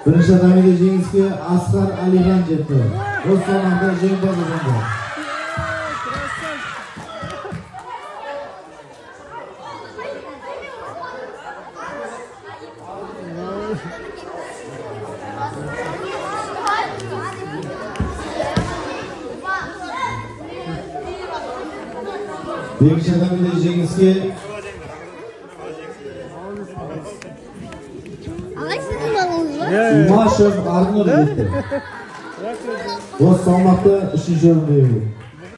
Бірінші татамиде жеңіске Асқар Алихан жетті. Осы салмақта жеңімпаз атанды. Екінші татамиде жеңіске Машев Арнұр жетті. Осы салмақта үшінші орында.